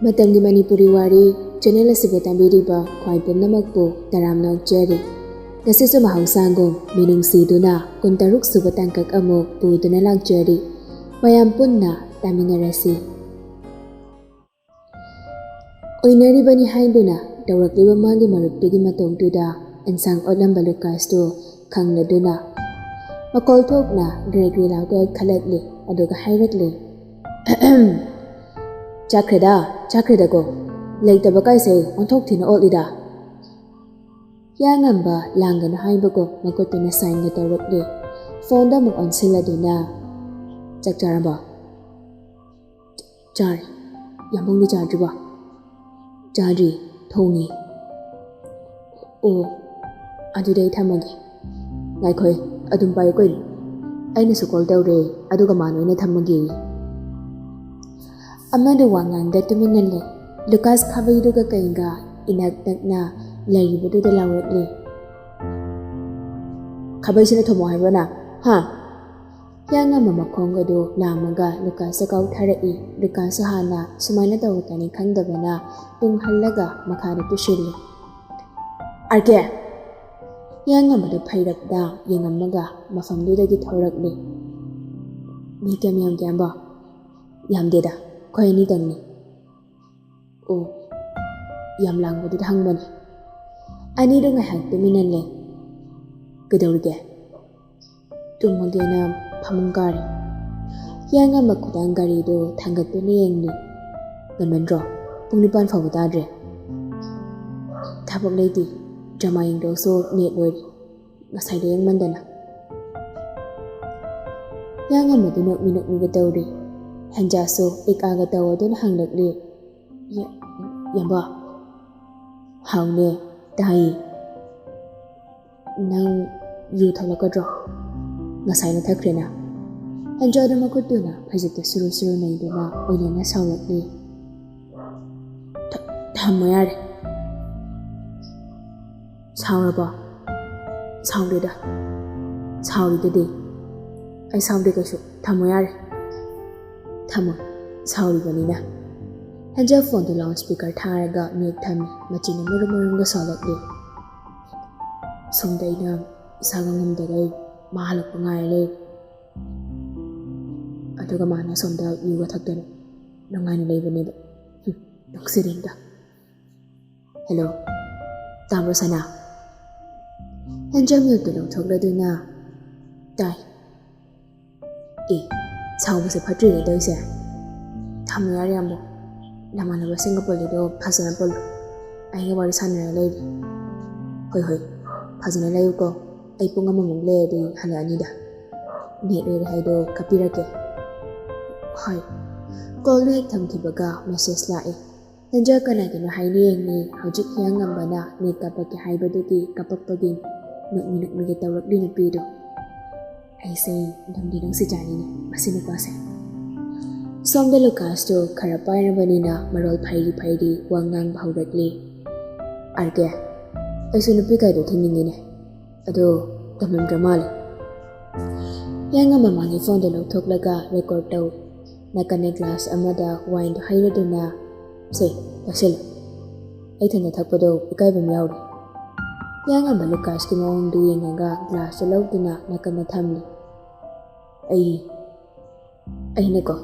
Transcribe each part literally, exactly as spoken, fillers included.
ꯃꯇꯝꯒꯤ ꯃꯅꯤꯄꯨꯔꯤ ꯋꯥꯔꯤ ꯆꯦꯅꯦꯜ ꯑꯁꯤꯕꯨ ꯇꯥꯕꯤꯔꯤꯕ ꯈ꯭ꯋꯥꯏ ꯄꯨꯝꯅꯃꯛꯄꯨ ꯇꯔꯥꯝꯅ ꯑꯣꯛꯆꯔꯤ꯫ ꯉꯁꯤꯁꯨ ꯃꯍꯧꯁꯥꯒꯨꯝ ꯃꯤꯅꯨꯡꯁꯤ ꯁꯤꯗꯨꯅ ꯀꯨꯟꯇꯔꯨꯛ ꯁꯨꯕ ꯇꯥꯡꯀꯛ ꯑꯃꯨꯛ ꯄꯨꯗꯨꯅ ꯂꯥꯛꯆꯔꯤ꯫ ꯃꯌꯥꯝ ꯄꯨꯟꯅ ꯇꯥꯃꯤꯟꯅꯔꯁꯤ꯫ ꯑꯣꯏꯅꯔꯤꯕꯅꯤ ꯍꯥꯏꯗꯨꯅ ꯇꯧꯔꯛꯂꯤꯕ ꯃꯥꯒꯤ ꯃꯔꯨꯞꯇꯨꯒꯤ ꯃꯇꯧꯗꯨꯗ ꯑꯦꯟꯁꯥꯡ ꯑꯣꯠꯂꯝꯕ ꯂꯨꯀꯥꯁꯇꯨ ꯈꯪꯂꯗꯨꯅ ꯃꯀꯣꯜ ꯊꯣꯛꯅ ꯒ꯭ꯔꯦ ꯒ꯭ꯔꯦ ꯂꯥꯎꯗꯨꯅ ꯈꯜꯂꯛꯂꯤ꯫ ꯑꯗꯨꯒ ꯍꯥꯏꯔꯛꯂꯤ, "ꯆꯥꯈ꯭ꯔꯦꯗ, ꯆꯥꯈ꯭ꯔꯦꯗꯀꯣ꯫ ꯂꯩꯇꯕ ꯀꯥꯏꯁꯦ ꯑꯣꯟꯊꯣꯛ ꯊꯤꯅ ꯑꯣꯠꯂꯤꯗ꯫" ꯍꯤꯌꯥꯡꯉꯝꯕ ꯂꯥꯡꯒꯅꯨ ꯍꯥꯏꯕꯒꯨꯝ ꯃꯈꯨꯠꯇꯨꯅ ꯁꯥꯏꯟꯒ ꯇꯧꯔꯛꯂꯤ꯫ ꯐꯣꯟꯗ ꯑꯃꯨꯛ ꯑꯣꯟꯁꯤꯜꯂꯗꯨꯅ, "ꯆꯥꯛ ꯆꯥꯔꯕꯣ?" "ꯆꯥꯔꯦ꯫ ꯌꯥꯝꯕꯨꯡꯗꯤ ꯆꯥꯗ꯭ꯔꯤꯕꯣ?" "ꯆꯥꯗ꯭ꯔꯤ, ꯊꯣꯡꯉꯤ꯫" "ꯑꯣ, ꯑꯗꯨꯗꯤ ꯑꯩ ꯊꯝꯃꯒꯦ꯫" "ꯉꯥꯏꯈꯣꯍꯦ, ꯑꯗꯨꯝ ꯄꯥꯏꯌꯨ ꯀꯩꯅꯣ꯫ ꯑꯩꯅꯁꯨ ꯀꯣꯜ ꯇꯧꯔꯦ, ꯑꯗꯨꯒ ꯃꯥꯅ ꯑꯣꯏꯅ ꯊꯝꯃꯒꯦꯌꯦ꯫" ꯑꯃꯗꯨ ꯋꯥ ꯉꯥꯡꯗ ꯇꯨꯃꯤꯟꯅ ꯂꯩ꯫ ꯂꯨꯀꯥꯁ ꯈꯥꯕꯩꯗꯨꯒ ꯀꯩꯒ ꯏꯅꯛ ꯅꯛꯅ ꯂꯩꯔꯤꯕꯗꯨꯗ ꯂꯥꯎꯔꯛꯂꯤ꯫ "ꯈꯥꯕꯩꯁꯤꯅ ꯊꯣꯝꯃꯣ ꯍꯥꯏꯕ꯭ꯔꯣ ꯅꯪ? ꯍꯥ?" ꯍꯤꯌꯥꯡꯉꯝꯕ ꯃꯈꯣꯡ ꯑꯗꯨ ꯂꯥꯝꯃꯒ ꯂꯨꯀꯥꯁꯇ ꯀꯥꯎꯊꯔꯛꯏ꯫ ꯂꯨꯀꯥꯁꯁꯨ ꯍꯥꯟꯅ ꯁꯨꯃꯥꯏꯅ ꯇꯧꯔꯛꯀꯅꯤ ꯈꯪꯗꯕꯅ ꯇꯨꯡ ꯍꯜꯂꯒ ꯃꯈꯥꯗ ꯇꯨꯁꯤꯜꯂꯤ꯫ "ꯑꯥꯔ ꯀꯦ!" ꯍꯤꯌꯥꯡꯉꯝꯕꯗꯨ ꯐꯩꯔꯞꯇ ꯌꯦꯡꯉꯝꯃꯒ ꯃꯐꯝꯗꯨꯗꯒꯤ ꯊꯣꯔꯛꯂꯤ꯫ "ꯃꯤ ꯀꯌꯥꯝ ꯌꯥꯝꯒꯦ, ꯏꯌꯥꯝꯕ?" "ꯌꯥꯝꯗꯦꯗ, ꯑꯩꯈꯣꯏ ꯑꯅꯤꯗꯪꯅꯤ꯫" "ꯑꯣ, ꯌꯥꯝ ꯂꯥꯡꯕꯗꯨꯗ ꯍꯪꯕꯅꯤ꯫" ꯑꯅꯤꯗꯨ ꯉꯥꯏꯍꯥꯛ ꯇꯨꯃꯤꯟꯅ ꯂꯩ꯫ "ꯀꯩꯗꯧꯔꯤꯒꯦ?" "ꯇꯨꯝꯃꯒꯦꯅ ꯐꯃꯨꯡ ꯀꯥꯔꯤ꯫" ꯍꯤꯌꯥꯡꯉꯝꯕ ꯈꯨꯗꯥꯡ ꯒꯥꯔꯤꯗꯨ ꯊꯥꯡꯒꯠꯇꯨꯅ ꯌꯦꯡꯂꯤ꯫ "ꯉꯟꯃꯟꯗ꯭ꯔꯣ? ꯄꯨꯡ ꯅꯤꯄꯥꯟ ꯐꯥꯎꯕ ꯇꯥꯗ꯭ꯔꯦ꯫" "ꯊꯕꯛ ꯂꯩꯇꯦ, ꯗ꯭ꯔꯃꯥ ꯌꯦꯡꯗꯧꯁꯨ ꯅꯦꯠ ꯂꯣꯏꯔꯦ, ꯉꯁꯥꯏꯗ ꯌꯦꯡꯃꯟꯗꯅ꯫" ꯍꯤꯌꯥꯡꯉꯝꯕꯗꯨ ꯅꯣꯛꯃꯤ ꯅꯣꯛꯃꯤꯒ ꯇꯧꯔꯤ꯫ ꯍꯦꯟꯖꯥꯁꯨ ꯏꯛ ꯑꯥꯒ ꯇꯧꯗꯨꯅ ꯍꯪꯂꯛꯂꯤ꯫ "ꯌꯥ-, ꯌꯥꯝꯕ?" "ꯍꯥꯎꯅꯦ, ꯇꯥꯏꯌꯦ꯫" "ꯅꯪ ꯌꯨ ꯊꯛꯂꯛꯀꯗ꯭ꯔꯣ? ꯉꯁꯥꯏꯅ ꯊꯛꯈ꯭ꯔꯦꯅ꯫" ꯍꯦꯟꯖꯥꯗꯨ ꯃꯈꯨꯠꯇꯨꯅ ꯐꯩꯖꯨꯞꯇ ꯁꯨꯔꯨ ꯁꯨꯔꯨ ꯅꯩꯗꯨꯅ ꯑꯣꯏꯅꯅ ꯁꯥꯎꯔꯛꯂꯤ꯫ "ꯊ-, ꯊꯝꯃꯣ ꯌꯥꯔꯦ꯫" "ꯁꯥꯎꯔꯕꯣ?" "ꯁꯥꯎꯗꯦꯗ꯫" "ꯁꯥꯎꯔꯤꯗꯨꯗꯤ?" "ꯑꯩ ꯁꯥꯎꯗꯦ ꯀꯩꯁꯨ꯫ ꯊꯝꯃꯣ ꯌꯥꯔꯦ꯫" "ꯊꯝꯃꯣ, ꯁꯥꯎꯔꯤꯕꯅꯤꯅ꯫" ꯑꯦꯟꯖꯦꯜ ꯐꯣꯟꯗꯨ ꯂꯥꯎꯠ ꯁ꯭ꯄꯤꯀꯔ ꯊꯥꯔꯒ ꯃ꯭ꯌꯨꯠ ꯊꯝꯃꯤ꯫ ꯃꯆꯤꯟꯅ ꯃꯔꯨꯝ ꯃꯔꯨꯝꯒ ꯁꯣꯜꯂꯛꯂꯤ꯫ ꯁꯣꯝꯗ ꯑꯩꯅ ꯏꯁꯥꯒ ꯉꯝꯗꯒꯩ ꯃꯥ ꯍꯜꯂꯛꯄ ꯉꯥꯏꯔ ꯂꯩꯔꯤ꯫ ꯑꯗꯨꯒ ꯃꯥꯅ ꯁꯣꯝꯗ ꯌꯨꯒ ꯊꯛꯇꯅ ꯅꯨꯡꯉꯥꯏꯅ ꯂꯩꯕꯅꯦꯕ꯫ ꯍꯨꯝ, ꯅꯣꯛꯁꯤꯔꯤꯡꯗ꯫ ꯍꯦꯜꯂꯣ, ꯇꯥꯕ꯭ꯔꯣ ꯁꯅꯥ? ꯑꯦꯟꯖꯦꯜ ꯃ꯭ꯌꯨꯠꯇꯨ ꯂꯧꯊꯣꯛꯂꯗꯨꯅ, ꯇꯥꯏ꯫ ꯑꯦ, ꯁꯥꯎꯕꯁꯦ ꯐꯠꯇ꯭ꯔꯤꯅꯦ ꯇꯧꯔꯤꯁꯦ꯫ ꯊꯝꯃꯨ ꯌꯥꯔꯦ ꯑꯃꯨꯛ꯫ ꯅꯃꯥꯟꯅꯕꯁꯤꯡꯒ ꯄꯨꯜꯂꯤꯗꯣ ꯐꯖꯅ ꯄꯨꯜꯂꯨ꯫ ꯑꯩꯒ ꯋꯥꯔꯤ ꯁꯥꯟꯅꯔ ꯂꯩꯔꯤ꯫ ꯍꯣꯏ ꯍꯣꯏ, ꯐꯖꯅ ꯂꯩꯌꯨꯀꯣ꯫ ꯑꯩ ꯄꯨꯡ ꯑꯃꯃꯨꯛ ꯂꯩꯔꯗꯤ ꯍꯜꯂꯛꯑꯅꯤꯗ꯫ ꯅꯦꯠ ꯂꯣꯏꯔꯦ ꯍꯥꯏꯗꯣ ꯀꯥꯞꯄꯤꯔꯛꯀꯦ꯫ ꯍꯣꯏ꯫ ꯀꯣꯜꯗꯨ ꯍꯦꯛ ꯊꯝꯈꯤꯕꯒ ꯃꯦꯁꯦꯖ ꯂꯥꯛꯑꯦ꯫ ꯑꯦꯟꯖꯦꯜ ꯀꯅꯥꯒꯤꯅꯣ ꯍꯥꯏꯅ ꯌꯦꯡꯉꯤ꯫ ꯍꯧꯖꯤꯛ ꯍꯤꯌꯥꯡꯉꯝꯕꯅ ꯅꯦꯠ ꯀꯥꯞꯄꯛꯀꯦ ꯍꯥꯏꯕꯗꯨꯒꯤ ꯀꯥꯞꯄꯛꯄꯒꯤ ꯅꯣꯛꯃꯤ ꯅꯣꯛꯃꯤꯒ ꯇꯧꯔꯛꯂꯤ ꯅꯨꯄꯤꯗꯣ꯫ ꯑꯩꯁꯦ ꯅꯨꯡꯗꯤ ꯅꯨꯡꯁꯤꯖꯥꯠꯅꯤꯅꯦ ꯃꯁꯤ ꯅꯨꯄꯥꯁꯦ꯫ ꯁꯣꯝꯗ ꯂꯨꯀꯥꯁꯇꯣ ꯈꯔ ꯄꯥꯏꯔꯕꯅꯤꯅ ꯃꯔꯣꯜ ꯐꯩꯔꯤ ꯐꯩꯔꯤ ꯋꯥ ꯉꯥꯡꯕ ꯍꯧꯔꯛꯂꯤ꯫ "ꯑꯥꯔ ꯀꯦ, ꯑꯩꯁꯨ ꯅꯨꯄꯤ ꯀꯥꯏꯗꯣ ꯊꯤꯅꯤꯡꯉꯤꯅꯦ꯫ ꯑꯗꯣ ꯇꯝꯂꯝꯗ꯭ꯔ ꯃꯥꯜꯂꯦ꯫" ꯍꯤꯌꯥꯡꯉꯝꯕ ꯃꯥꯒꯤ ꯐꯣꯟꯗꯣ ꯂꯧꯊꯣꯛꯂꯒ ꯔꯦꯀꯣꯔꯗ ꯇꯧ꯫ ꯅꯥꯀꯟꯅ ꯒ꯭ꯂꯥꯁ ꯑꯃꯗ ꯋꯥꯏꯟꯗꯣ ꯍꯩꯔꯗꯨꯅ, "ꯁꯦ, ꯄꯥꯏꯁꯤꯜꯂꯨ꯫ ꯑꯩ ꯏꯊꯟꯗ ꯊꯛꯄꯗꯣ ꯏꯀꯥꯏꯕ ꯑꯃ ꯌꯥꯎꯔꯦ꯫" ꯍꯤꯌꯥꯡꯉꯝꯕ ꯂꯨꯀꯥꯁꯀꯤ ꯃꯑꯣꯡꯗꯨ ꯌꯦꯡꯉꯒ ꯒ꯭ꯂꯥꯁꯇꯨ ꯂꯧꯗꯨꯅ ꯅꯥꯀꯟꯗ ꯊꯝꯂꯤ꯫ ꯑꯩ, ꯑꯩꯅꯀꯣ,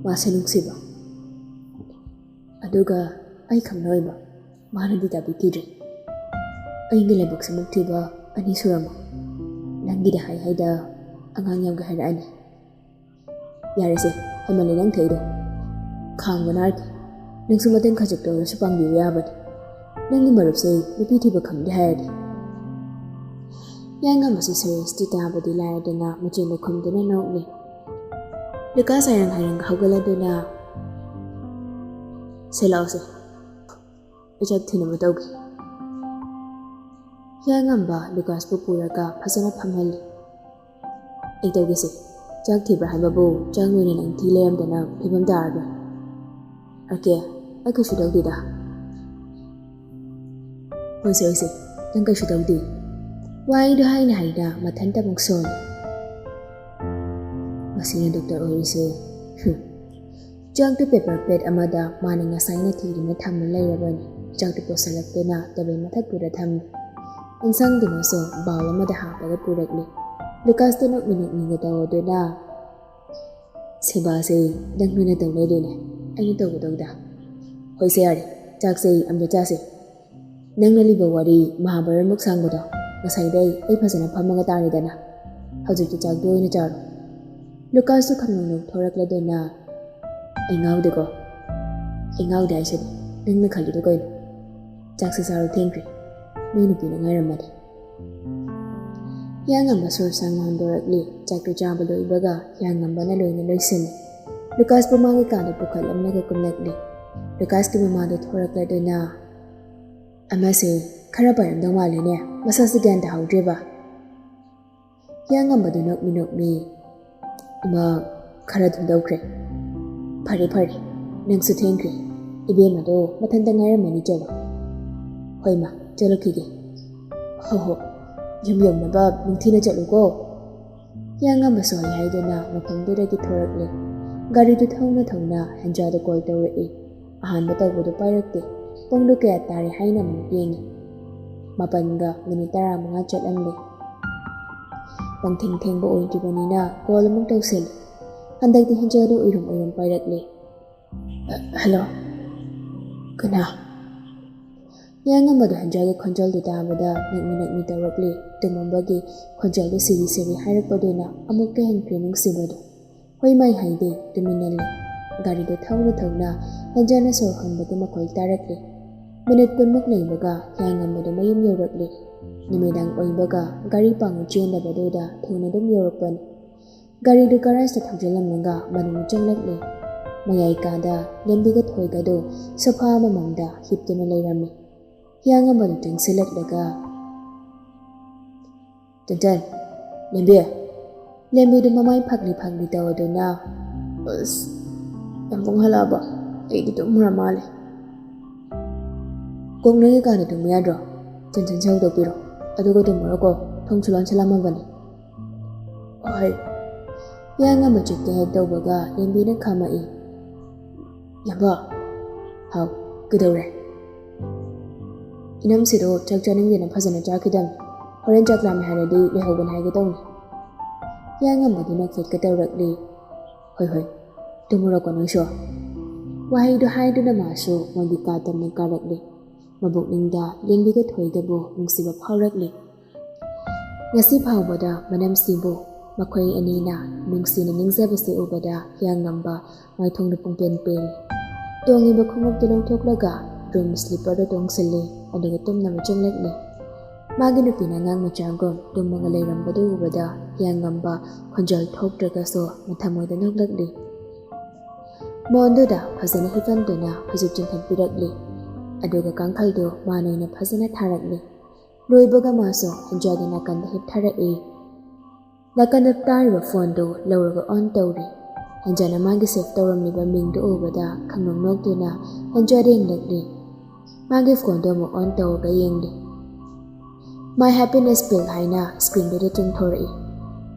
ꯃꯥꯁꯦ ꯅꯨꯡꯁꯤꯕ꯫ ꯑꯗꯨꯒ ꯑꯩ ꯈꯪꯅ ꯑꯣꯏꯕ꯫ ꯃꯥꯅꯗꯤ ꯇꯥꯕꯤꯈꯤꯗ꯭ꯔꯦ꯫ ꯑꯩꯒꯤ ꯂꯥꯏꯕꯛꯁꯤꯃꯨꯛ ꯊꯤꯕ ꯑꯅꯤ ꯁꯨꯔꯝꯃꯣ꯫ ꯅꯪꯒꯤꯗ ꯍꯥꯏ ꯍꯥꯏꯗ ꯑꯉꯥꯡ ꯌꯥꯝꯒꯦ ꯍꯥꯏꯔꯛꯑꯅꯤ꯫ ꯌꯥꯔꯦꯁꯦ, ꯍꯦꯟꯃꯜꯂꯦ ꯅꯪ ꯊꯛꯏꯗꯣ꯫ ꯈꯥꯡꯕ ꯅꯥꯔꯗꯤ ꯅꯪꯁꯨ ꯃꯇꯦꯡ ꯈꯖꯤꯛꯇ ꯑꯣꯏꯔꯁꯨ ꯄꯥꯡꯕꯤꯕ ꯌꯥꯕꯅꯤ꯫ ꯅꯪꯒꯤ ꯃꯔꯨꯞꯁꯦ ꯅꯨꯄꯤ ꯊꯤꯕ ꯈꯪꯗꯦ ꯍꯥꯏꯔꯗꯤ꯫ ꯍꯤꯌꯥꯡꯉꯝꯕꯁꯨ ꯁꯦꯔꯤꯌꯁꯇꯤ ꯇꯥꯕꯗꯤ ꯂꯥꯏꯔꯗꯅ ꯃꯆꯤꯟꯗ ꯈꯨꯝꯗꯨꯅ ꯅꯣꯛꯂꯤ꯫ ꯂꯨꯀꯥꯁ ꯍꯥꯏꯔꯪ ꯍꯥꯏꯔꯪ ꯍꯧꯒꯠꯂꯗꯨꯅ, "ꯁꯦ ꯂꯥꯛꯑꯣꯁꯦ, ꯑꯩ ꯆꯥꯛ ꯊꯤꯅꯕ ꯇꯧꯒꯦ꯫" ꯍꯤꯌꯥꯡꯉꯝꯕ ꯂꯨꯀꯥꯁꯄꯨ ꯄꯨꯔꯒ ꯐꯖꯅ ꯐꯝꯍꯜꯂꯤ꯫ "ꯑꯩ ꯇꯧꯒꯦꯁꯦ, ꯆꯥꯛ ꯊꯤꯕ ꯍꯥꯏꯕꯕꯨ ꯆꯥꯛ ꯅꯣꯏꯅ ꯅꯪ ꯊꯤ ꯂꯩꯔꯝꯗꯅ ꯐꯤꯕꯝ ꯇꯥꯔꯔꯣꯏ꯫" "ꯑꯥꯔ ꯀꯦ, ꯑꯩ ꯀꯩꯁꯨ ꯇꯧꯗꯦꯗ꯫" "ꯍꯣꯏꯁꯦ, ꯍꯣꯏꯁꯦ, ꯅꯪ ꯀꯩꯁꯨ ꯇꯧꯗꯦ꯫" ꯋꯥꯍꯩꯗꯣ ꯍꯥꯏꯅ ꯍꯥꯏꯅ ꯃꯊꯟꯇ ꯑꯃꯨꯛ ꯁꯣꯜꯂꯤ꯫ "ꯃꯁꯤꯅ ꯗꯣꯛꯇꯔ ꯑꯣꯏꯔꯤꯁꯦ꯫ ꯍꯨꯝ꯫ ꯆꯥꯛꯇꯨ ꯄꯦꯄꯔ ꯄ꯭ꯂꯦꯠ ꯑꯃꯗ ꯃꯥꯅ ꯉꯁꯥꯏꯅ ꯊꯤꯗꯨꯅ ꯊꯝꯃ ꯂꯩꯔꯕꯅꯤ꯫ ꯆꯥꯛꯇꯨ ꯄꯨꯁꯜꯂꯛꯇꯨꯅ ꯇꯦꯕꯜ ꯃꯊꯛꯇꯨꯗ ꯊꯝꯃꯤ꯫ ꯏꯟꯁꯥꯡꯗꯨꯃꯁꯨ ꯕꯥꯎꯜ ꯑꯃꯗ ꯍꯥꯞꯄꯒ ꯄꯨꯔꯛꯂꯤ꯫ ꯂꯨꯀꯥꯁꯇ ꯅꯣꯛꯃꯤ ꯅꯣꯛꯃꯤꯒ ꯇꯧꯔꯗꯨꯅ, "ꯁꯦꯕꯥꯁꯦ ꯅꯪ ꯅꯣꯏꯅ ꯇꯧ ꯂꯩꯔꯦꯅꯦ, ꯑꯩꯅ ꯇꯧꯒꯗꯧꯗ꯫ ꯍꯣꯏꯁꯦ ꯌꯥꯔꯦ, ꯆꯥꯛꯁꯦ ꯑꯝꯇ ꯆꯥꯁꯦ꯫ ꯅꯪꯅ ꯂꯤꯕ ꯋꯥꯔꯤ ꯃꯍꯥꯚꯥꯔꯠꯃꯨꯛ ꯁꯥꯡꯕꯗꯣ ꯉꯁꯥꯏꯗꯩ ꯑꯩ ꯐꯖꯅ ꯐꯝꯃꯒ ꯇꯥꯔꯦꯗꯅ꯫ ꯍꯧꯖꯤꯛꯇꯤ ꯆꯥꯛꯇꯣ ꯑꯣꯏꯅ ꯆꯥꯔꯣ꯫" ꯂꯨꯀꯥꯁꯇꯨ ꯈꯪꯅꯣꯛ ꯅꯣꯛꯊꯣꯔꯛꯂꯗꯨꯅ, "ꯑꯩ ꯉꯥꯎꯗꯦꯀꯣ꯫ ꯑꯩ ꯉꯥꯎꯗꯦ ꯍꯥꯏꯁꯤꯗꯤ꯫ ꯅꯪꯅ ꯈꯜꯂꯤꯗꯣ ꯀꯩꯅꯣ? ꯆꯥꯛꯁꯦ ꯆꯥꯔꯣ, ꯊꯦꯡꯈ꯭ꯔꯦ꯫ ꯅꯣꯏ ꯅꯨꯄꯤꯅ ꯉꯥꯏꯔꯝꯃꯅꯤ꯫" ꯍꯤꯌꯥꯡꯉꯝꯕ ꯁꯣꯔ ꯁꯥꯡꯅ ꯍꯟꯗꯣꯔꯛꯂꯤ꯫ ꯆꯥꯛꯇꯨ ꯆꯥꯕ ꯂꯣꯏꯕꯒ ꯍꯤꯌꯥꯡꯉꯝꯕꯅ ꯂꯣꯏꯅ ꯂꯣꯏꯁꯤꯜꯂꯤ꯫ ꯂꯨꯀꯥꯁꯄꯨ ꯃꯥꯒꯤ ꯀꯥꯗ ꯄꯨꯈꯠꯂꯝꯂꯒ ꯀꯨꯝꯂꯛꯂꯤ꯫ ꯂꯨꯀꯥꯁꯀꯤ ꯃꯃꯥꯗꯨ ꯊꯣꯔꯛꯂꯗꯨꯅ, "ꯑꯃꯁꯦ ꯈꯔ ꯄꯥꯏꯔꯝꯗꯧ ꯃꯥꯜꯂꯦꯅꯦ, ꯃꯁꯛꯁꯦ ꯒ꯭ꯌꯥꯟ ꯇꯥꯍꯧꯗ꯭ꯔꯦꯕ꯫" ꯍꯤꯌꯥꯡꯉꯝꯕꯗꯨ ꯅꯣꯛꯃꯤ ꯅꯣꯛꯃꯤ, "ꯏꯃꯥ, ꯈꯔ ꯊꯨꯗꯧꯈ꯭ꯔꯦ꯫" "ꯐꯔꯦ ꯐꯔꯦ, ꯅꯪꯁꯨ ꯊꯦꯡꯈ꯭ꯔꯦ꯫ ꯏꯕꯦꯝꯃꯗꯣ ꯃꯊꯟꯇ ꯉꯥꯏꯔꯝꯃꯅꯤ, ꯆꯠꯂꯣ꯫" "ꯍꯣꯏ ꯃꯥ, ꯆꯠꯂꯛꯈꯤꯒꯦ꯫" "ꯍꯣ ꯍꯣ, ꯌꯨꯝ ꯌꯧꯅꯕ ꯅꯤꯡꯊꯤꯅ ꯆꯠꯂꯨꯀꯣ꯫" ꯍꯤꯌꯥꯡꯉꯝꯕꯁꯨ ꯍꯣꯏ ꯍꯥꯏꯗꯨꯅ ꯃꯐꯝꯗꯨꯗꯒꯤ ꯊꯣꯔꯛꯂꯦ꯫ ꯒꯥꯔꯤꯗꯨ ꯊꯧꯅ ꯊꯧꯅ ꯍꯦꯟꯖꯥꯗ ꯀꯣꯜ ꯇꯧꯔꯛꯏ꯫ ꯑꯍꯥꯟꯕ ꯇꯧꯕꯗꯨ ꯄꯥꯏꯔꯛꯇꯦ꯫ ꯄꯨꯡꯗꯨ ꯀꯌꯥ ꯇꯥꯔꯦ ꯍꯥꯏꯅ ꯑꯃꯨꯛ ꯌꯦꯡꯉꯤ꯫ ꯃꯥꯄꯟꯒ ꯃꯤꯅꯤꯠ ꯇꯔꯥꯃꯉꯥ ꯆꯠꯂꯝꯂꯦ꯫ ꯄꯪꯊꯦꯡ ꯊꯦꯡꯕ ꯑꯣꯏꯗ꯭ꯔꯤꯕꯅꯤꯅ ꯀꯣꯜ ꯑꯃꯨꯛ ꯇꯧꯁꯤꯜꯂꯤ꯫ ꯍꯟꯗꯛꯇꯤ ꯍꯦꯟꯖꯥꯗꯨ ꯎꯏꯔꯨꯝ ꯎꯏꯔꯨꯝ ꯄꯥꯏꯔꯛꯂꯦ꯫ "ꯍꯜꯂꯣ, ꯀꯅꯥ?" ꯍꯤꯌꯥꯡꯉꯝꯕꯗꯨ ꯍꯦꯟꯖꯥꯒꯤ ꯈꯣꯟꯖꯦꯜꯗꯨ ꯇꯥꯕꯗ ꯅꯛꯃꯤ ꯅꯛꯃꯤ ꯇꯧꯔꯛꯂꯤ꯫ ꯇꯨꯝꯃꯝꯕꯒꯤ ꯈꯣꯟꯖꯦꯜꯗꯨ ꯁꯤꯔꯤ ꯁꯤꯔꯤ ꯍꯥꯏꯔꯛꯄꯗꯨꯅ ꯑꯃꯨꯛꯀ ꯍꯦꯟꯈ꯭ꯔꯦ ꯅꯨꯡꯁꯤꯕꯗꯨ꯫ ꯍꯣꯏ ꯃꯥꯏ ꯍꯥꯏꯗꯦ, ꯇꯨꯃꯤꯟꯅ ꯂꯩ꯫ ꯒꯥꯔꯤꯗꯨ ꯊꯧꯅ ꯊꯧꯅ ꯍꯦꯟꯖꯥꯅ ꯁꯣꯔ ꯍꯣꯟꯕꯒꯤ ꯃꯈꯣꯜ ꯇꯥꯔꯛꯂꯦ꯫ ꯃꯤꯅꯤꯠ ꯀꯨꯟꯃꯨꯛ ꯂꯩꯕꯒ ꯍꯤꯌꯥꯡꯉꯝꯕꯗꯨ ꯃꯌꯨꯝ ꯌꯧꯔꯛꯂꯦ꯫ ꯅꯨꯃꯤꯗꯥꯡ ꯑꯣꯏꯕꯒ ꯒꯥꯔꯤ ꯄꯥꯡꯅ ꯆꯦꯟꯗꯕꯗꯨꯗ ꯊꯨꯅ ꯑꯗꯨꯝ ꯌꯧꯔꯛꯄꯅꯤ꯫ ꯒꯥꯔꯤꯗꯨ ꯒꯔꯥꯖꯇ ꯊꯧꯖꯤꯜꯂꯝꯂꯒ ꯃꯅꯨꯡ ꯆꯪꯂꯛꯂꯦ꯫ ꯃꯌꯥꯏ ꯀꯥꯗ ꯂꯦꯝꯕꯤꯒ ꯊꯣꯏꯒꯗꯨ ꯁꯣꯐꯥ ꯑꯃꯃꯝꯗ ꯍꯤꯞꯇꯨꯅ ꯂꯩꯔꯝꯃꯤ꯫ ꯍꯤꯌꯥꯡꯉꯝꯕꯗꯨ ꯆꯪꯁꯤꯜꯂꯛꯂꯒ, "ꯇꯟꯇꯟ, ꯂꯦꯝꯕꯤ!" ꯂꯦꯝꯕꯤꯗꯨ ꯃꯃꯥꯏ ꯐꯥꯛꯂꯤ ꯐꯥꯛꯂꯤ ꯇꯧꯗꯨꯅ, "ꯑꯁ, ꯌꯥꯝ ꯄꯨꯡ ꯍꯜꯂꯛꯑꯕ? ꯑꯩꯗꯤ ꯇꯨꯝꯃꯨꯔ ꯃꯥꯜꯂꯦ꯫" "ꯀꯣꯛ ꯅꯪꯒꯤ ꯀꯥꯗ ꯇꯨꯝꯕ ꯌꯥꯗ꯭ꯔꯣ? ꯆꯟ ꯆꯟ ꯁꯦ ꯍꯧꯗꯣꯛꯄꯤꯔꯣ, ꯑꯗꯨꯒ ꯇꯨꯝꯃꯨꯔꯣꯀꯣ, ꯊꯣꯡꯁꯨ ꯂꯣꯟꯁꯤꯜꯂꯝꯃꯕꯅꯤ꯫" "ꯍꯣꯏ꯫" ꯍꯤꯌꯥꯡꯉꯝꯕ ꯆꯤꯛꯇ ꯍꯦꯛ ꯇꯧꯕꯒ ꯂꯦꯝꯕꯤꯅ ꯈꯥꯝꯃꯛꯏ꯫ ꯏꯌꯥꯝꯕ꯫ ꯍꯥꯎ, ꯀꯩꯗꯧꯔꯦ? ꯏꯅꯝꯁꯤꯗꯣ ꯆꯥꯛ ꯆꯥꯅꯤꯡꯗꯦꯅ ꯐꯖꯅ ꯆꯥꯈꯤꯗꯕꯅꯤ꯫ ꯍꯣꯔꯦꯟ ꯆꯥꯛ ꯂꯥꯝꯃꯦ ꯍꯥꯏꯔꯗꯤ ꯂꯩꯍꯧꯕꯅꯤ ꯍꯥꯏꯒꯦ ꯇꯧꯅꯤ꯫ ꯍꯤꯌꯥꯡꯉꯝꯕꯗꯨꯅ ꯈꯦꯠꯀ ꯇꯧꯔꯛꯂꯤ꯫ "ꯍꯣꯏ ꯍꯣꯏ, ꯇꯨꯝꯃꯨꯔꯣꯀꯣ ꯅꯣꯏꯁꯨ"꯫ ꯋꯥꯍꯩꯗꯨ ꯍꯥꯏꯗꯨꯅ ꯃꯥꯁꯨ ꯃꯣꯏꯒꯤ ꯀꯥ ꯇꯝꯅ ꯀꯥꯔꯛꯂꯤ꯫ ꯃꯕꯨꯛꯅꯤꯡꯗ ꯂꯦꯝꯕꯤꯒ ꯊꯣꯏꯒꯕꯨ ꯅꯨꯡꯁꯤꯕ ꯐꯥꯎꯔꯛꯂꯤ꯫ ꯉꯁꯤ ꯐꯥꯎꯕꯗ ꯃꯅꯝꯁꯤꯕꯨ ꯃꯈꯣꯏ ꯑꯅꯤꯅ ꯅꯨꯡꯁꯤꯅ ꯅꯤꯡꯖꯕꯁꯤ ꯎꯕꯗ ꯍꯤꯌꯥꯡꯉꯝꯕ ꯃꯥꯏꯊꯣꯡꯗ ꯄꯨꯡꯄꯦꯟ ꯄꯦꯜꯂꯤ꯫ ꯇꯣꯡꯉꯤꯕ ꯈꯣꯡꯎꯞꯇꯨ ꯂꯧꯊꯣꯛꯂꯒ ꯔꯨꯝ ꯁ꯭ꯂꯤꯄꯔꯗꯨ ꯇꯣꯡꯁꯤꯜꯂꯤ, ꯑꯗꯨꯒ ꯇꯨꯝꯅꯕ ꯆꯪꯂꯛꯂꯤ꯫ ꯃꯥꯒꯤ ꯅꯨꯄꯤꯅ ꯑꯉꯥꯡ ꯃꯆꯥꯒꯨꯝ ꯇꯨꯝꯃꯒ ꯂꯩꯔꯝꯕꯗꯨ ꯎꯕꯗ ꯍꯤꯌꯥꯡꯉꯝꯕ ꯈꯣꯟꯖꯦꯜ ꯊꯣꯛꯇ꯭ꯔꯒꯁꯨ ꯃꯊꯃꯣꯏꯗ ꯅꯣꯛꯂꯛꯂꯤ꯫ ꯃꯣꯟꯗꯨꯗ ꯐꯖꯅ ꯍꯤꯞꯍꯟꯗꯨꯅ ꯐꯩꯖꯨꯞ ꯆꯤꯡꯈꯠꯄꯤꯔꯛꯂꯤ, ꯑꯗꯨꯒ ꯀꯥꯡꯈꯜꯗꯨ ꯃꯥꯅ ꯑꯣꯏꯅ ꯐꯖꯅ ꯊꯥꯔꯛꯂꯤ꯫ ꯂꯣꯏꯕꯒ ꯃꯥꯁꯨ ꯍꯦꯟꯖꯥꯒꯤ ꯅꯥꯀꯟꯗ ꯍꯤꯞꯊꯔꯛꯏ꯫ ꯅꯥꯀꯟꯗ ꯇꯥꯔꯤꯕ ꯐꯣꯟꯗꯨ ꯂꯧꯔꯒ ꯑꯣꯟ ꯇꯧꯔꯤ꯫ ꯍꯦꯟꯖꯥꯅ ꯃꯥꯒꯤ ꯁꯦꯚ ꯇꯧꯔꯝꯂꯤꯕ ꯃꯤꯡꯗꯨ ꯎꯕꯗ ꯈꯪꯅꯣꯛ ꯅꯣꯛꯇꯨꯅ ꯍꯦꯟꯖꯥꯗ ꯌꯦꯡꯂꯛꯂꯤ꯫ ꯃꯥꯒꯤ ꯐꯣꯟꯗꯨ ꯑꯃꯨꯛ ꯑꯣꯟ ꯇꯧꯔꯒ ꯌꯦꯡꯂꯤ꯫ "My happiness pill" ꯍꯥꯏꯅ ꯁ꯭ꯀ꯭ꯔꯤꯟꯗꯨꯗ ꯆꯤꯡꯊꯣꯔꯛꯏ꯫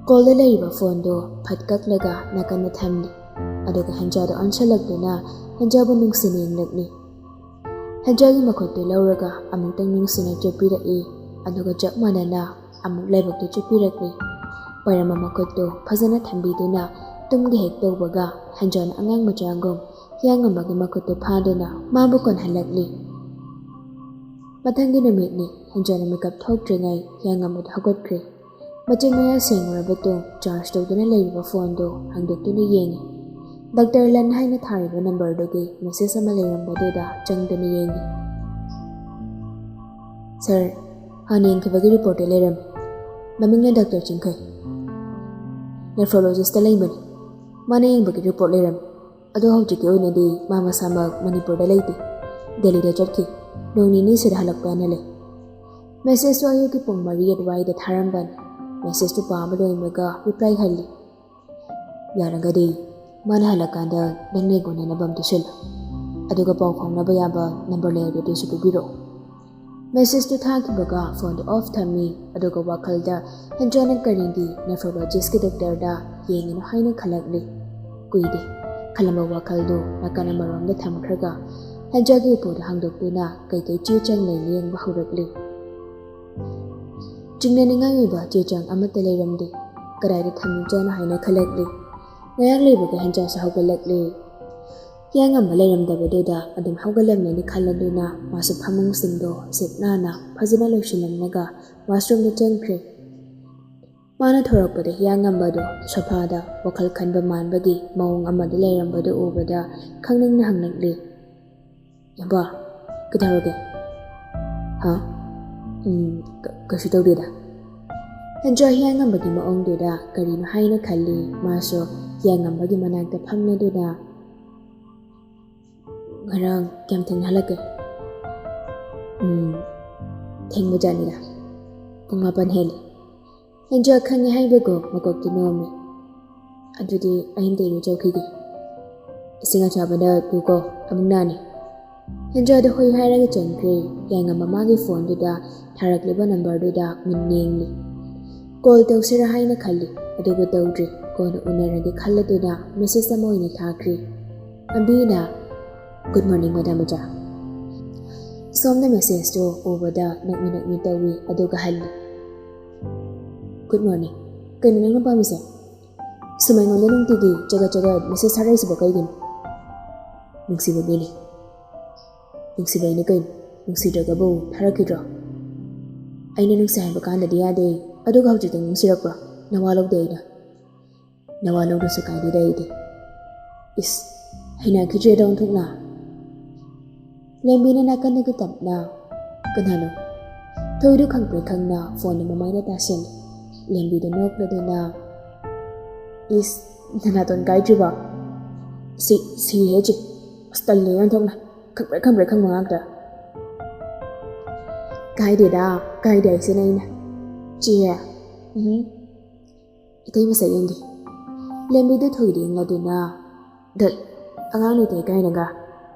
ꯀꯣꯜꯗ ꯂꯩꯔꯤꯕ ꯐꯣꯟꯗꯨ ꯐꯠ ꯀꯛꯂꯒ ꯅꯥꯀꯟꯗ ꯊꯝꯂꯤ, ꯑꯗꯨꯒ ꯍꯦꯟꯖꯥꯗ ꯑꯣꯟꯁꯤꯜꯂꯛꯇꯨꯅ ꯍꯦꯟꯖꯥꯕꯨ ꯅꯨꯡꯁꯤꯅ ꯌꯦꯡꯂꯛꯂꯤ꯫ ꯍꯦꯟꯖꯥꯒꯤ ꯃꯈꯨꯠꯇꯨ ꯂꯧꯔꯒ ꯑꯃꯨꯛꯇꯪ ꯅꯨꯡꯁꯤꯅ ꯆꯨꯞꯄꯤꯔꯛꯏ, ꯑꯗꯨꯒ ꯆꯞ ꯃꯥꯟꯅꯅ ꯑꯃꯨꯛ ꯂꯥꯏꯕꯛꯇ ꯆꯨꯞꯄꯤꯔꯛꯂꯤ꯫ ꯄꯥꯏꯔꯝꯕ ꯃꯈꯨꯠꯇꯨ ꯐꯖꯅ ꯊꯝꯕꯤꯗꯨꯅ ꯇꯨꯝꯒꯦ ꯍꯦꯛ ꯇꯧꯕꯒ ꯍꯦꯟꯖꯥꯅ ꯑꯉꯥꯡ ꯃꯆꯥꯒꯨꯝ ꯍꯤꯌꯥꯡꯉꯝꯕꯒꯤ ꯃꯈꯨꯠꯇꯨ ꯐꯥꯗꯨꯅ ꯃꯥꯕꯨ ꯀꯣꯟꯍꯜꯂꯛꯂꯤ꯫ ꯃꯊꯪꯒꯤ ꯅꯨꯃꯤꯠꯅꯤ꯫ ꯍꯦꯟꯖꯥꯅ ꯃꯤꯀꯞ ꯊꯣꯛꯇ꯭ꯔꯤꯉꯩ ꯍꯤꯌꯥꯡꯉꯝꯕꯗꯨ ꯍꯧꯒꯠꯈ꯭ꯔꯦ꯫ ꯃꯆꯤꯟ ꯃꯌꯥ ꯁꯦꯡꯂꯨꯔꯕ ꯇꯨꯡ ꯆꯥꯔꯖ ꯇꯧꯗꯨꯅ ꯂꯩꯔꯤꯕ ꯐꯣꯟꯗꯨ ꯍꯥꯡꯗꯣꯛꯇꯨꯅ ꯌꯦꯡꯉꯤ꯫ ꯗꯥꯛꯇꯔ ꯂꯟ ꯍꯥꯏꯅ ꯊꯥꯔꯤꯕ ꯅꯝꯕꯔꯗꯨꯒꯤ ꯃꯦꯁꯦꯖ ꯑꯃ ꯂꯩꯔꯝꯕꯗꯨꯗ ꯆꯪꯗꯨꯅ ꯌꯦꯡꯉꯤ꯫ "ꯁꯥꯔ, ꯍꯥꯟꯅ ꯌꯦꯡꯈꯤꯕꯒꯤ ꯔꯤꯄꯣꯔꯠꯇ ꯂꯩꯔꯝꯃꯤ꯫ ꯃꯃꯤꯡꯅ ꯗꯥꯛꯇꯔ ꯆꯤꯡꯈꯩ꯫ ꯅꯦꯐ꯭ꯔꯣꯂꯣꯖꯤꯁꯇ ꯂꯩꯕꯅꯤ꯫ ꯃꯥꯅ ꯌꯦꯡꯕꯒꯤ ꯔꯤꯄꯣꯔꯠ ꯂꯩꯔꯝꯃꯤ꯫ ꯑꯗꯣ ꯍꯧꯖꯤꯛꯀꯤ ꯑꯣꯏꯅꯗꯤ ꯃꯥ ꯃꯁꯥꯃꯛ ꯃꯅꯤꯄꯨꯔꯗ ꯂꯩꯇꯦ꯫ ꯗꯦꯜꯂꯤꯗ ꯆꯠꯈꯤ꯫ ꯅꯣꯡ ꯅꯤꯅꯤ ꯁꯤꯗ ꯍꯜꯂꯛꯄ ꯌꯥꯅ ꯂꯩ"꯫ ꯃꯦꯁꯦꯖꯇꯨ ꯑꯌꯨꯛꯀꯤ ꯄꯨꯡ ꯃꯔꯤ ꯑꯗꯨꯋꯥꯏꯗ ꯊꯥꯔꯝꯕꯅꯤ꯫ ꯃꯦꯁꯦꯖꯇꯨ ꯄꯥꯕ ꯂꯣꯏꯕꯒ ꯔꯤꯄ꯭ꯂꯥꯏ ꯍꯜꯂꯤ꯫ "ꯌꯥꯔꯒꯗꯤ ꯃꯥꯅ ꯍꯜꯂꯛꯀꯥꯟꯗ ꯅꯪꯅ ꯑꯩꯉꯣꯟꯗ ꯅꯝꯕꯔ ꯑꯝꯇ ꯁꯤꯜꯂꯨ, ꯑꯗꯨꯒ ꯄꯥꯎ ꯐꯥꯎꯅꯕ ꯌꯥꯕ ꯅꯝꯕꯔ ꯂꯩꯔꯗꯤ ꯑꯗꯨꯁꯨ ꯄꯤꯕꯤꯔꯛꯑꯣ"꯫ ꯃꯦꯁꯦꯖꯇꯨ ꯊꯥꯈꯤꯕꯒ ꯐꯣꯟꯗꯨ ꯑꯣꯐ ꯊꯝꯃꯤ, ꯑꯗꯨꯒ ꯋꯥꯈꯜꯗ ꯍꯦꯟꯖꯥꯅ ꯀꯔꯤꯒꯤ ꯅꯦꯐ꯭ꯔꯣꯂꯣꯖꯤꯁꯀꯤ ꯗꯣꯛꯇꯔꯗ ꯌꯦꯡꯉꯤꯅꯣ ꯍꯥꯏꯅ ꯈꯜꯂꯛꯂꯤ꯫ ꯀꯨꯏꯗꯦ꯫ ꯈꯜꯂꯝꯕ ꯋꯥꯈꯜꯗꯨ ꯅꯥꯀꯟ ꯑꯃꯔꯣꯝꯗ ꯊꯝꯈ꯭ꯔꯒ ꯍꯦꯟꯖꯥꯒꯤ ꯎꯄꯨꯗꯨ ꯍꯥꯡꯗꯣꯛꯇꯨꯅ ꯀꯩꯀꯩ ꯆꯦ ꯆꯥꯡ ꯂꯩ ꯌꯦꯡꯕ ꯍꯧꯔꯛꯂꯤ꯫ ꯆꯤꯡꯅꯅꯤꯡꯉꯥꯏ ꯑꯣꯏꯕ ꯆꯦ ꯆꯥꯡ ꯑꯃꯠꯇ ꯂꯩꯔꯝꯗꯦ꯫ ꯀꯗꯥꯏꯗ ꯊꯝꯃꯤꯖꯥꯠꯅꯣ ꯍꯥꯏꯅ ꯈꯜꯂꯛꯂꯤ꯫ ꯉꯥꯏꯍꯥꯛ ꯂꯩꯕꯒ ꯍꯦꯟꯖꯥꯁꯨ ꯍꯧꯒꯠꯂꯛꯂꯤ꯫ ꯍꯤꯌꯥꯡꯉꯝꯕ ꯂꯩꯔꯝꯗꯕꯗꯨꯗ ꯑꯗꯨꯝ ꯍꯧꯒꯠꯂꯝꯂꯅꯤ ꯈꯜꯂꯗꯨꯅ ꯃꯥꯁꯨ ꯐꯃꯨꯡꯁꯤꯡꯗꯣ ꯁꯤꯠ ꯅꯥꯟꯅ ꯐꯖꯅ ꯂꯣꯏꯁꯤꯜꯂꯝꯂꯒ washroomꯗ ꯆꯪꯈ꯭ꯔꯦ꯫ ꯃꯥꯅ ꯊꯣꯔꯛꯄꯗ ꯍꯤꯌꯥꯡꯉꯝꯕꯗꯣ ꯁꯣꯐꯥꯗ ꯋꯥꯈꯜ ꯈꯟꯕ ꯃꯥꯟꯕꯒꯤ ꯃꯑꯣꯡ ꯑꯃꯗ ꯂꯩꯔꯝꯕꯗꯨ ꯎꯕꯗ ꯈꯪꯅꯤꯡꯅ ꯍꯪꯂꯛꯂꯤ, "ꯏꯌꯥꯝꯕ, ꯀꯩꯗꯧꯔꯒꯦ?" "ꯍꯥ? ꯎꯝ, ꯀ-, ꯀꯩꯁꯨ ꯇꯧꯗꯦꯗ꯫" ꯍꯦꯟꯖꯥ ꯍꯤꯌꯥꯡꯉꯝꯕꯒꯤ ꯃꯑꯣꯡꯗꯨꯗ ꯀꯔꯤꯅꯣ ꯍꯥꯏꯅ ꯈꯜꯂꯤ꯫ ꯃꯥꯁꯨ ꯍꯤꯌꯥꯡꯉꯝꯕꯒꯤ ꯃꯅꯥꯛꯇ ꯐꯝꯂꯗꯨꯅ, "ꯉꯔꯥꯡ ꯀꯌꯥꯝ ꯊꯦꯡꯅ ꯍꯜꯂꯛꯀꯦ?" "ꯎꯝ, ꯊꯦꯡꯕꯖꯥꯠꯅꯤꯗ꯫ ꯄꯨꯡ ꯃꯥꯄꯟ ꯍꯦꯜꯂꯦ꯫" ꯍꯦꯟꯖꯥ ꯈꯪꯉꯦ ꯍꯥꯏꯕꯒꯨꯝ ꯃꯀꯣꯛꯇꯨ ꯅꯣꯝꯃꯤ꯫ "ꯑꯗꯨꯗꯤ ꯑꯩ ꯑꯝꯇ ꯏꯔꯨꯖꯧꯈꯤꯒꯦ꯫ ꯏꯁꯤꯡ ꯑꯁꯥꯕꯅ ꯂꯨꯀꯣ, ꯑꯃꯨꯛ ꯅꯥꯅꯤ꯫" ꯍꯦꯟꯖꯥꯗ ꯍꯣꯏ ꯍꯥꯏꯔꯒ ꯆꯪꯈ꯭ꯔꯦ꯫ ꯍꯤꯌꯥꯡꯉꯝꯕ ꯃꯥꯒꯤ phoneꯗꯨꯗ ꯊꯥꯔꯛꯂꯤꯕ numberꯗꯨꯗ ꯃꯨꯟꯅ ꯌꯦꯡꯂꯤ꯫ Call ꯇꯧꯁꯤꯔꯥ ꯍꯥꯏꯅ ꯈꯜꯂꯤ, ꯑꯗꯨꯕꯨ ꯇꯧꯗ꯭ꯔꯤ꯫ ꯀꯣꯟꯅ ꯎꯅꯔꯒꯦ ꯈꯜꯂꯗꯨꯅ message ꯑꯃ ꯑꯣꯏꯅ ꯊꯥꯈ꯭ꯔꯦ꯫ ꯑꯝꯕꯤꯅ, "Good morning, ꯃꯦꯗꯥꯝ ꯃꯆꯥ꯫" ꯁꯣꯝꯅ messageꯇꯨ ꯎꯕꯗ ꯅꯛꯅꯤ ꯅꯛꯅꯤ ꯇꯧꯏ, ꯑꯗꯨꯒ ꯍꯜꯂꯤ꯫ "Good morning꯫ ꯀꯩꯅꯣ ꯅꯪꯅ ꯄꯥꯝꯃꯤꯁꯦ? ꯁꯨꯝ ꯑꯩꯉꯣꯟꯗ ꯅꯨꯡꯇꯤꯒꯤ ꯆꯒꯠ ꯆꯒꯠ message ꯊꯥꯔꯛꯏꯁꯤꯕꯣ ꯀꯩꯒꯤꯅꯣ?" "ꯅꯨꯡꯁꯤꯕꯒꯤꯅꯤ꯫" "ꯅꯨꯡꯁꯤꯕꯩꯅꯤ ꯀꯩꯅꯣ? ꯅꯨꯡꯁꯤꯗ꯭ꯔꯒꯕꯨ ꯊꯥꯔꯛꯈꯤꯗ꯭ꯔꯣ?" "ꯑꯩꯅ ꯅꯨꯡꯁꯤ ꯍꯥꯏꯕ ꯀꯥꯟꯗꯗꯤ ꯌꯥꯗꯦ, ꯑꯗꯨꯒ ꯍꯧꯖꯤꯛꯇ ꯅꯨꯡꯁꯤꯔꯛꯄ꯭ꯔꯣ? ꯅꯋꯥ ꯂꯧꯗꯦ ꯑꯩꯅ꯫" "ꯅꯋꯥ ꯂꯧꯗ꯭ꯔꯁꯨ ꯀꯥꯏꯗꯦꯗ ꯑꯩꯗꯤ꯫" "ꯏꯁ, ꯍꯩꯅꯈꯤꯗ꯭ꯔꯦꯗ ꯑꯣꯟꯊꯣꯛꯅ꯫" ꯂꯦꯝꯕꯤꯅ ꯅꯥꯀꯟꯗꯒꯤ ꯇꯞꯅ, "ꯀꯅꯥꯅꯣ?" ꯊꯣꯏꯗꯨ ꯈꯪꯄ꯭ꯔꯦꯛ ꯈꯪꯅ phoneꯗꯨ ꯃꯃꯥꯏꯗ ꯇꯥꯁꯤꯜꯂꯤ꯫ ꯂꯦꯝꯕꯤꯗꯨ ꯅꯣꯛꯂꯗꯨꯅ, "ꯏꯁ, ꯅꯅꯥꯇꯣꯟ ꯀꯥꯏꯗ꯭ꯔꯤꯕꯣ?" "ꯁꯤ, ꯁꯤꯔꯦꯍꯦ ꯆꯦ꯫ ꯑꯁ, ꯇꯜꯂꯦ ꯑꯣꯟꯊꯣꯛꯅ꯫ ꯈꯪꯄ꯭ꯔꯦꯛ ꯈꯪꯄ꯭ꯔꯦꯛ ꯈꯪꯕ ꯉꯥꯛꯇ꯫" "ꯀꯥꯏꯗꯦꯗ, ꯀꯥꯏꯗꯦ ꯍꯥꯏꯁꯤꯅ ꯑꯩꯅ꯫ ꯆꯦ, ꯎꯝ, ꯏꯇꯩ ꯃꯁꯛ ꯌꯦꯡꯒꯦ꯫" ꯂꯦꯝꯕꯤꯗꯨ ꯊꯣꯏꯗ ꯌꯦꯡꯂꯗꯨꯅ, "ꯗꯠ, ꯑꯉꯥꯡ ꯂꯩꯇꯦ ꯀꯥꯏꯅꯒ꯫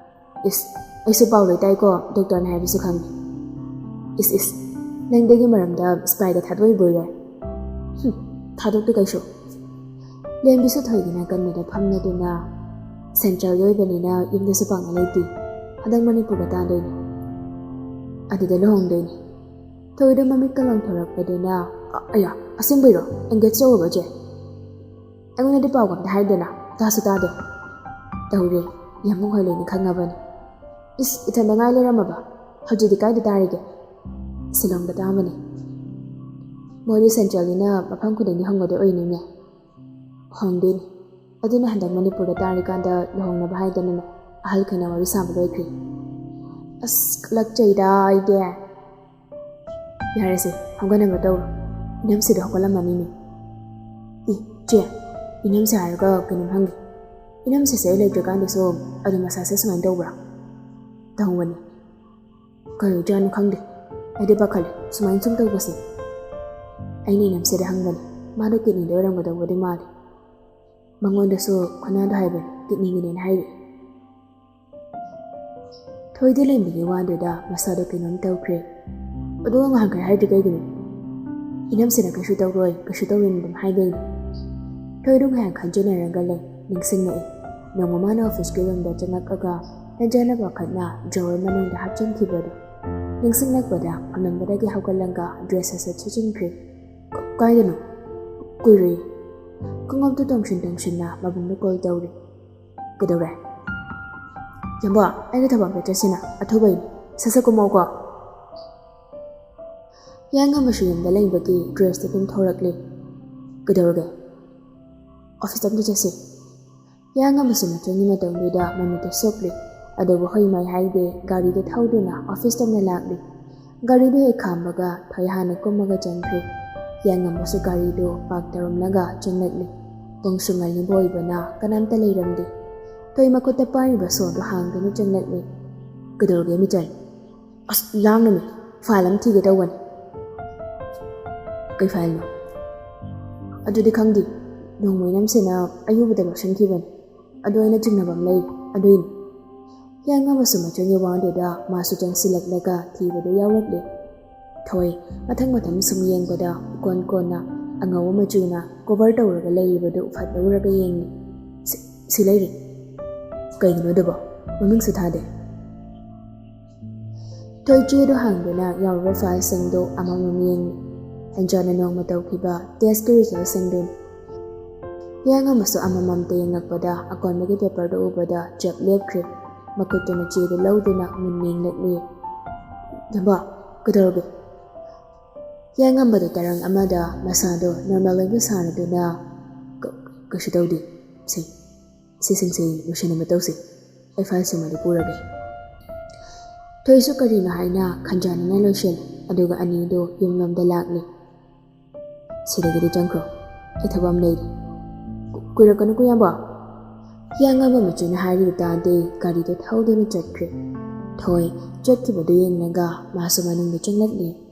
ꯏꯁ, ꯑꯩꯁꯨ ꯄꯥꯎ ꯂꯣꯏ ꯇꯥꯏꯀꯣ, ꯗꯣꯛꯇꯔꯅ ꯍꯥꯏꯕꯁꯨ ꯈꯪꯉꯤ꯫ ꯏꯁ, ꯏꯁ, ꯅꯪꯗꯒꯤ ꯃꯔꯝꯗ spyꯗ ꯊꯥꯗꯣꯛꯏꯕꯣꯏꯔꯦ꯫ ꯍꯨꯝ, ꯊꯥꯗꯣꯛꯇꯦ ꯀꯩꯁꯨ꯫" ꯂꯦꯝꯕꯤꯁꯨ ꯊꯣꯏꯒꯤ ꯅꯥꯀꯟꯗꯨꯗ ꯐꯝꯂꯗꯨꯅ, ꯁꯦꯟꯇ꯭ꯔꯦꯜꯒꯤ ꯑꯣꯏꯕꯅꯤꯅ ꯌꯨꯝꯗꯁꯨ ꯄꯥꯛꯅ ꯂꯩꯇꯦ꯫ ꯍꯟꯗꯛ ꯃꯅꯤꯄꯨꯔꯗ ꯇꯥꯗꯣꯏꯅꯦ꯫ ꯑꯗꯨꯗ ꯂꯨꯍꯣꯡꯗꯣꯏꯅꯦ꯫ ꯊꯣꯏꯗꯣ ꯃꯃꯤꯠꯀ ꯂꯪꯊꯣꯔꯛꯄꯗꯨꯅ, "ꯑ-, ꯑꯌꯥ, ꯑꯁꯦꯡꯕꯩꯔꯣ? ꯑꯦꯡꯒꯦꯖ ꯇꯧꯔꯕ ꯆꯦ? ꯑꯩꯉꯣꯟꯗꯗꯤ ꯄꯥꯎꯒ ꯑꯝꯇ ꯍꯥꯏꯗꯅ, ꯇꯥꯁꯨ ꯇꯥꯗꯦ"꯫ ꯇꯧꯔꯦ, ꯌꯥꯝꯕꯨꯡ ꯍꯣꯏ ꯂꯣꯏꯅ ꯈꯪꯉꯕꯅꯤ꯫ "ꯏꯁ, ꯏꯊꯟꯗ ꯉꯥꯏ ꯂꯩꯔꯝꯃꯕ? ꯍꯧꯖꯤꯛꯇꯤ ꯀꯥꯏꯗ ꯇꯥꯔꯤꯒꯦ?" "ꯁꯤꯂꯣꯡꯗ ꯇꯥꯕꯅꯦ"꯫ "ꯃꯣꯏꯗꯤ ꯁꯦꯟꯇ꯭ꯔꯦꯜꯅꯤꯅ ꯃꯐꯝ ꯈꯨꯗꯤꯡꯒꯤ ꯍꯣꯡꯒꯗꯣꯏ ꯑꯣꯏꯅꯤꯅꯦ"꯫ "ꯍꯣꯡꯗꯣꯏꯅꯤ꯫ ꯑꯗꯨꯅ ꯍꯟꯗꯛ ꯃꯅꯤꯄꯨꯔꯗ ꯇꯥꯔꯤꯀꯥꯟꯗ ꯂꯨꯍꯣꯡꯅꯕ ꯍꯥꯏꯗꯅꯅꯦ ꯑꯍꯜꯈꯩꯅ ꯋꯥꯔꯤ ꯁꯥꯕ ꯂꯣꯏꯈ꯭ꯔꯦ"꯫ "ꯑꯁ, ꯀꯂꯛꯆꯩꯗ ꯑꯩꯗꯤ"꯫ "ꯌꯥꯔꯦꯁꯦ, ꯍꯧꯒꯠꯅꯕ ꯇꯧꯔꯣ꯫ ꯏꯅꯝꯁꯤꯗ ꯍꯧꯒꯠꯂꯝꯃꯅꯤꯅꯦ"꯫ "ꯏ, ꯆꯦ, ꯏꯅꯝꯁꯦ ꯍꯥꯏꯔꯒ ꯀꯩꯅꯣꯝ ꯍꯪꯒꯦ꯫ ꯏꯅꯝꯁꯤꯁꯦ ꯑꯩ ꯂꯩꯇ꯭ꯔꯀꯥꯟꯗꯁꯨ ꯑꯗꯨꯝ ꯃꯁꯥꯁꯦ ꯁꯨꯃꯥꯏꯅ ꯇꯧꯕ꯭ꯔꯥ?" "ꯇꯧꯕꯅꯦ"꯫ "ꯀꯩ ꯑꯣꯏꯖꯥꯠꯅꯣ ꯈꯪꯗꯦ꯫ ꯑꯩꯗꯤ ꯄꯥꯈꯠꯂꯦ ꯁꯨꯃꯥꯏꯅ ꯁꯨꯝ ꯇꯧꯕꯁꯦ"꯫ ꯑꯩꯅ ꯏꯅꯝꯁꯤꯗ ꯍꯪꯕꯅꯦ꯫ ꯃꯥꯗꯣ ꯀꯤꯠꯅꯤꯗ ꯑꯣꯏꯔꯝꯒꯗꯧꯕꯗꯤ ꯃꯥꯜꯂꯦ꯫ ꯃꯉꯣꯟꯗꯁꯨ ꯈꯨꯅꯥꯗꯣ ꯍꯥꯏꯕꯅꯦ, ꯀꯤꯠꯅꯤꯒꯤꯅꯦꯅ ꯍꯥꯏꯔꯛꯑꯦ꯫ ꯊꯣꯏꯗꯤ ꯂꯦꯝꯕꯒꯤ ꯋꯥꯗꯨꯗ ꯃꯁꯥꯗꯣ ꯀꯩꯅꯣꯝ ꯇꯧꯈ꯭ꯔꯦ꯫ "ꯑꯗꯨꯒ ꯉꯍꯥꯟꯈꯩ ꯍꯥꯏꯗ꯭ꯔꯤ ꯀꯩꯒꯤꯅꯣ?" "ꯏꯅꯝꯁꯤꯅ ꯀꯩꯁꯨ ꯇꯧꯔꯣꯏ, ꯀꯩꯁꯨ ꯇꯧꯔꯣꯏꯅ ꯑꯗꯨꯝ ꯍꯥꯏꯗꯣꯏꯅꯦ"꯫ ꯊꯣꯏꯗꯣ ꯉꯥꯏꯍꯥꯛ ꯈꯟꯖꯟꯅꯔꯒ ꯂꯩ꯫ ꯅꯤꯡꯁꯤꯡꯂꯛꯑꯦ꯫ ꯅꯣꯡꯃ ꯃꯥꯅ ꯑꯣꯐꯤꯁꯀꯤ ꯔꯨꯝꯗ ꯆꯪꯉꯛꯑꯒ ꯅꯟꯖꯅ ꯄꯥꯈꯠꯅ ꯗ꯭ꯔꯣꯋꯔ ꯃꯅꯨꯡꯗ ꯍꯥꯞꯆꯤꯟꯈꯤꯕꯗꯣ꯫ ꯅꯤꯡꯁꯤꯡꯂꯛꯄꯗ ꯐꯝꯂꯝꯕꯗꯒꯤ ꯍꯧꯒꯠꯂꯒ ꯗ꯭ꯔꯦꯁ ꯁꯠ ꯁꯠ ꯁꯦꯠꯆꯤꯟꯈ꯭ꯔꯦ꯫ "ꯀ-, ꯀꯥꯏꯗꯅꯣ?" "ꯀꯨꯏꯔꯦ"꯫ ꯈꯣꯡꯎꯞꯇꯨ ꯇꯣꯡꯁꯤꯟ ꯇꯣꯡꯁꯤꯟꯅ ꯃꯕꯨꯡꯗ ꯀꯣꯜ ꯇꯧꯔꯦ꯫ "ꯀꯩꯗꯧꯔꯦ?" "ꯌꯥꯝꯕꯣ, ꯑꯩꯒ ꯊꯕꯛ ꯑꯝꯇ ꯆꯠꯁꯤꯅ, ꯑꯊꯨꯕꯩꯅꯤ꯫ ꯁꯠ ꯁꯠ ꯀꯨꯝꯃꯛꯑꯣꯀꯣ"꯫ ꯍꯤꯌꯥꯡꯒꯝꯕꯁꯨ ꯌꯨꯝꯗ ꯂꯩꯕꯒꯤ ꯗ꯭ꯔꯦꯁꯇꯨ ꯑꯗꯨꯝ ꯊꯧꯔꯛꯂꯦ꯫ "ꯀꯩꯗꯧꯔꯒꯦ?" "ꯑꯣꯐꯤꯁꯇ ꯑꯝꯇ ꯆꯠꯁꯤ"꯫ ꯍꯤꯌꯥꯡꯒꯝꯕꯁꯨ ꯃꯊꯪꯒꯤ ꯃꯇꯝꯗꯨꯗ ꯃꯃꯤꯠꯇ ꯁꯣꯛꯂꯦ꯫ ꯑꯗꯨꯕꯨ ꯍꯣꯏ ꯃꯥꯏ ꯍꯥꯏꯗꯦ, ꯒꯥꯔꯤꯗ ꯊꯧꯗꯨꯅ ꯑꯣꯐꯤꯁ ꯇꯝꯅ ꯂꯥꯛꯂꯤ꯫ ꯒꯥꯔꯤꯗꯨ ꯍꯦꯛ ꯈꯥꯝꯕꯒ ꯊꯣꯏ ꯍꯥꯟꯅ ꯀꯨꯝꯃꯒ ꯆꯪꯈ꯭ꯔꯦ꯫ ꯍꯤꯌꯥꯡꯒꯝꯕꯁꯨ ꯒꯥꯔꯤꯗꯨ ꯄꯥꯔꯛ ꯇꯧꯔꯝꯂꯒ ꯆꯪꯂꯛꯂꯤ꯫ ꯄꯨꯡꯁꯨ ꯉꯜꯂꯤꯕ ꯑꯣꯏꯕꯅ ꯀꯅꯥꯝꯇ ꯂꯩꯔꯝꯗꯦ꯫ ꯊꯣꯏ ꯃꯈꯨꯠꯇ ꯄꯥꯏꯔꯤꯕ ꯁꯣꯗꯨ ꯍꯥꯡꯗꯨꯅ ꯆꯪꯂꯛꯂꯤ꯫ "ꯀꯩꯗꯧꯔꯒꯦ ꯃꯤꯆꯟ?" "ꯑꯁ, ꯂꯥꯡꯅꯨꯃꯤ, ꯐꯥꯏꯜ ꯑꯃ ꯊꯤꯒꯦ ꯇꯧꯕꯅꯤ"꯫ "ꯀꯩ ꯐꯥꯏꯜꯅꯣ?" "ꯑꯗꯨꯗꯤ ꯈꯪꯗꯦ, ꯅꯣꯡꯃ ꯏꯅꯝꯁꯤꯅ ꯑꯌꯨꯕꯗ ꯂꯧꯁꯤꯟꯈꯤꯕꯅꯤ꯫ ꯑꯗꯣ ꯑꯩꯅ ꯆꯤꯡꯅꯕ ꯑꯃ ꯂꯩ, ꯑꯗꯨꯏꯅꯤ"꯫ ꯍꯤꯌꯥꯡꯒꯝꯕꯁꯨ ꯃꯆꯨꯒꯤ ꯋꯥꯗꯨꯗ ꯃꯥꯁꯨ ꯆꯪꯁꯤꯜꯂꯛꯂꯒ ꯊꯤꯕꯗꯨ ꯌꯥꯎꯔꯛꯂꯦ꯫ ꯊꯣꯏ ꯃꯊꯪ ꯃꯊꯪ ꯁꯨꯝ ꯌꯦꯡꯕꯗ ꯏꯀꯣꯟ ꯀꯣꯟꯅ ꯑꯉꯧꯕ ꯃꯆꯨꯅ ꯀꯣꯚꯔ ꯇꯧꯔꯒ ꯂꯩꯔꯤꯕꯗꯨ ꯐꯠ ꯂꯧꯔꯒ ꯌꯦꯡꯂꯤ꯫ "ꯁꯤ, ꯁꯤ ꯂꯩꯔꯦ"꯫ ꯀꯩꯒꯤꯅꯣ ꯑꯗꯨꯕꯣ? ꯃꯃꯤꯡꯁꯨ ꯊꯥꯗꯦ꯫ ꯊꯣꯏ ꯆꯦꯗꯣ ꯍꯥꯡꯗꯨꯅ ꯌꯥꯎꯔꯤꯕ ꯐꯥꯏꯜꯁꯤꯡꯗꯣ ꯑꯃꯃꯝ ꯌꯦꯡꯉꯤ꯫ ꯈꯟꯖꯥꯅ ꯅꯣꯡꯃ ꯇꯧꯈꯤꯕ ꯇꯦꯁꯀꯤ ꯔꯤꯖꯜꯁꯤꯡꯗꯨꯅꯤ꯫ ꯍꯤꯌꯥꯡꯉꯝꯕꯁꯨ ꯑꯃꯃꯝꯇ ꯌꯦꯡꯉꯛꯄꯗ ꯑꯀꯣꯟꯕꯒꯤ ꯄꯦꯄꯔꯗꯨ ꯎꯕꯗ ꯆꯞ ꯂꯦꯞꯈ꯭ꯔꯦ꯫ ꯃꯈꯨꯠꯇꯨꯅ ꯆꯦꯗꯨ ꯂꯧꯗꯨꯅ ꯃꯨꯟꯅ ꯌꯦꯡꯂꯛꯂꯤ꯫ "ꯌꯥꯝꯕ, ꯀꯩꯗꯧꯔꯒꯦ?" ꯍꯤꯌꯥꯡꯉꯝꯕꯗꯨ ꯇꯔꯪ ꯑꯃꯗ ꯃꯁꯥꯗꯨ ꯅꯣꯔꯃꯦꯜ ꯑꯣꯏꯕ ꯁꯥꯔꯗꯨꯅ, "ꯀ-, ꯀꯩꯁꯨ ꯇꯧꯗꯦ꯫ ꯁꯦ, ꯁꯤꯁꯤꯡꯁꯦ ꯂꯣꯏꯁꯤꯟꯅꯕ ꯇꯧꯁꯤ꯫ ꯑꯩ ꯐꯥꯏꯜꯁꯤꯃꯗꯤ ꯄꯨꯔꯒꯦ꯫" ꯊꯣꯏꯁꯨ ꯀꯔꯤꯅꯣ ꯍꯥꯏꯅ ꯈꯟꯖꯥꯅꯅ ꯂꯣꯏꯁꯤꯜꯂꯤ, ꯑꯗꯨꯒ ꯑꯅꯤꯗꯨ ꯌꯨꯝꯂꯣꯝꯗ ꯂꯥꯛꯂꯤ꯫ "ꯁꯤꯗꯒꯤꯗꯤ ꯆꯪꯈ꯭ꯔꯣ, ꯑꯩ ꯊꯕꯛ ꯑꯃ ꯂꯩꯔꯤ꯫" "ꯀꯨ-, ꯀꯨꯏꯔꯛꯀꯅꯨ ꯀꯨꯌꯥꯝꯕ꯫" ꯍꯤꯌꯥꯡꯉꯝꯕ ꯃꯆꯦꯅ ꯍꯥꯏꯔꯤꯗꯨ ꯇꯥꯗꯦ, ꯒꯥꯔꯤꯗꯨ ꯊꯧꯗꯨꯅ ꯆꯠꯈ꯭ꯔꯦ꯫ ꯊꯣꯏ ꯆꯠꯈꯤꯕꯗꯨ ꯌꯦꯡꯂꯒ ꯃꯥꯁꯨ ꯃꯅꯨꯡꯗ ꯆꯪꯂꯛꯂꯤ꯫